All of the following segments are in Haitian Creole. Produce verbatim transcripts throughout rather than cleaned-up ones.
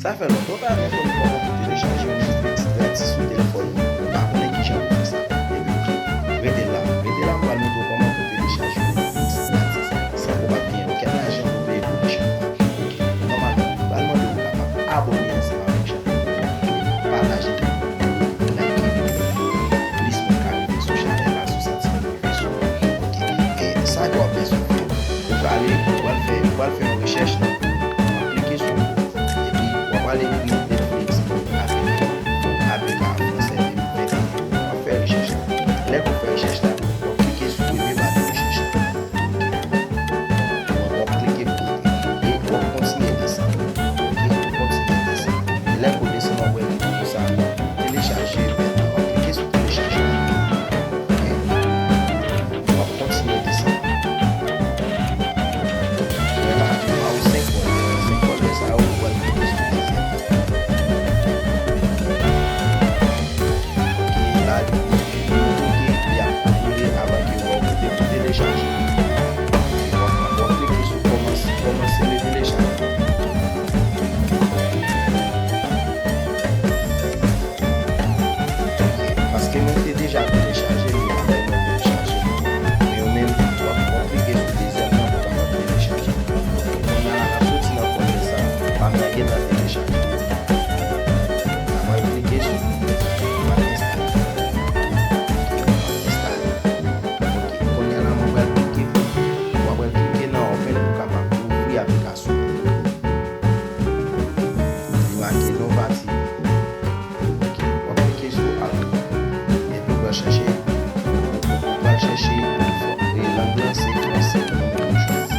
Sa fè lontan w pa janm konn kòman pou telechaje yon Netflix gratis sou telefòn ou. Ou pa konnen kijan pou fè sa. Ebyen, rete la. Rete la, m pral montre w kòman pou telechaje yon Netflix gratis san ke w pa t genyen okenn lajan pou peye pou li chak mwa. Oke, nòmalman, m pral mande w kapab abòne ansanm avèk chanèl la, pataje videyo, like videyo, plis moun ka rive sou chanèl la, sou santiman. Oke. E sa ke w ap bezwen fè, ou prale, ou pral fè, ou pral fè yon rechèch nan Google. W ap klike sou Google. Epi, w ap prale ekri Netflix A P K. A P K an fransè de mil venteyen. W ap fè rechèch la. Lè ke w fè rechèch la, w ap klike sou premye ba de rechèch la. W ap klike pou ouvri. E w ap kontinye desann. Oke, w ap kontinye desann. E lè ke w desann, w ap wè li di konsa, telechaje pèn nan. W ap klike sou telechaje. Oke. W ap kontinye desann. Wè la, ou pa wè senk fòlè. Senk fòlè sa yo, ou pral klike sou dezyèm. Oke, la, li montre ke li ap konpile avan ke w wè w te telechaje. W ap, w ap klike sou kòmanse, kòmanse le telechaje. Paske mwen te deja telechaje li, apre mwen telechaje li. Men ou menm, w ap, w ap klike sou dezyèm nan pou w kapab telechaje. Kounye a la, n ap soti nan fòlè sa, pa m nan gen nan telechaje. N ap al klike sou, n ap enstale. N ap enstale. Oke, kounye a la, mwen pral klike pou, mwen pral klike nan open pou kapab ouvri aplikasyon. Li make non pati. Oke, w ap klike sou alann. Epi w pral chèche, w pral chèche, e, lang lan se fransè, ou menm ou chwazi.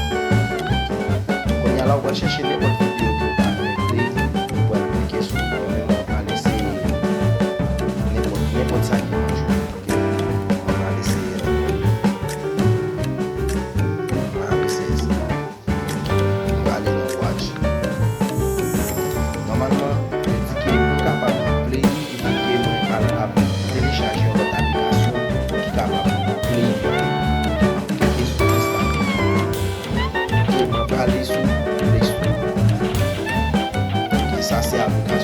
Kounye a la, w pral chèche nenpòt videyo ke w ta renmen play, ou pral klike sou li. Mwen menm, mwen pral eseye nenpòt, nenpòt sa ki nan jwe. Oke, mwen pral eseye, mwen pral eseye sa. M prale nan watch. Nòmalman, yo di ke pou m kapab play li, il faut ke mwen al ap telechaje yon lòt aplikasyon ki kapab play li. M ap klike sou install. Ok, mwen prale sou Play Store. Ok, sa se aplikasyon.